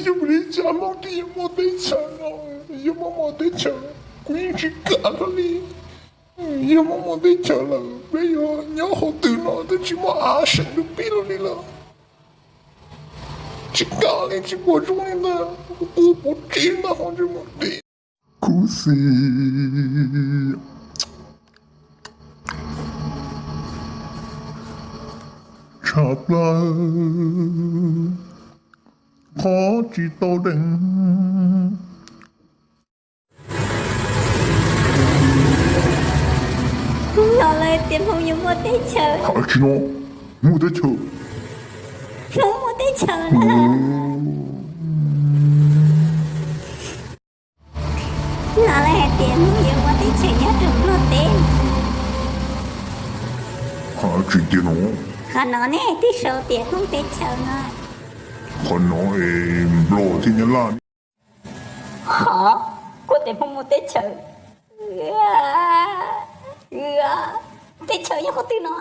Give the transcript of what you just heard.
Yog vim li cas Hmoob thiaj yuav muaj teb chaws no? Yog Hmoob muaj teb chaws, kuv yeej tsis kam lawm li. Yog Hmoob muaj teb chaws lawm, peb yuav nyob hauv twg no twb tsis muaj av seem rau peb lawm li lawm. Tsis kam li, tsis pom zoo li ntag, kuv quaj pov tseg ntag, ho ntsej muag dim. Khuv xim tshaj plaws, qhov tsis tau deev. Hnub no lawv tias Hmoob yuav muaj teb chaws. Hais tsis no, muaj teb chaws. Hmoob muaj teb chaws na. Hnub no lawv hais tias Hmoob yuav muaj teb chaws nyob rau Nplog teb. Hais tsis tiag no. Qhov no ne twb sau tias Hmoob teb chaws no. Qhov no es Nplog thiab Nyab Laj. Hov, kuv tias Hmoob muaj teb chaws. Teb chaws nyob qhov twg no?